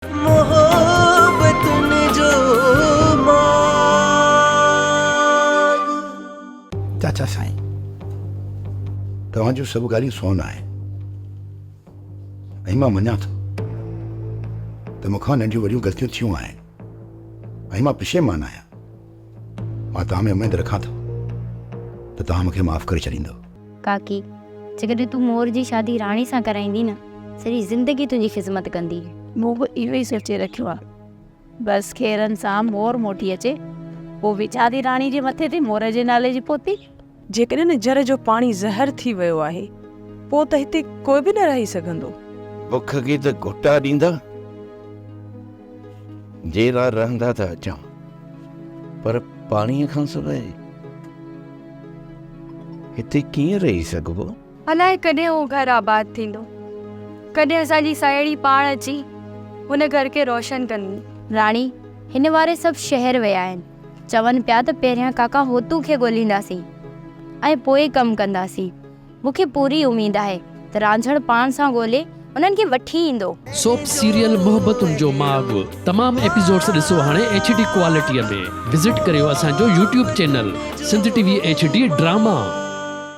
محبتن جو ماڳ. چاچا سائين، توهان جون سڀ ڳالهيون سون آهن ۽ مان مڃان ٿو ته مون کان ننڍيون وڏيون غلطيون ٿيون آهن ۽ مان پشيمان آهيان. مان توهان ۾ اميد رکان ٿو ته توهان مون کي معاف ڪري ڇڏيندؤ. ڪاڪي، جيڪڏهن تون مور جي شادي راڻي سان ڪرائيندين نه، سڄي زندگي تنهنجي خذمت ڪندي. مون به اهو ئي سوچي رکيو آ. بس خيرن سان مور موٽي اچي، پوء وجهان ٿي راڻي جي مٿي تي مور جي نالي جي پوتي. جيڪڏهن جر جو پاڻي زهر ٿي ويو آهي، پوء ته هتي ڪوئي به نه رهي سگهندو. بک کي ته گهٽا ڏيندا، جيئرا رهندا ته اچان، پر پاڻيء کان سواء هتي ڪيئن رهي سگهبو؟ الائي ڪڏهن اهو گهر آباد ٿيندو. ڪڏهن اسان جي ساهيڙي پاڻ اچي هن گهر کي روشن ڪندي. راڻي، هن واري سڀ شهر ويا آهن. چون پيا ته پهريان ڪاڪا هوتو کي ڳولينداسين ۽ پوء ڪم ڪنداسين. مون کي پوري اميد آهي ته رانجهڻ پاڻ سان ڳولي انهن کي وٺي ايندو. سوپ سيريل محبتن جو ماڳ تمام ايپيسوڊس ڏسو هاڻي ايڇ ڊي ڪوالٽي ۾ وزٽ ڪريو اسان جو YouTube channel Sindh T V H D drama.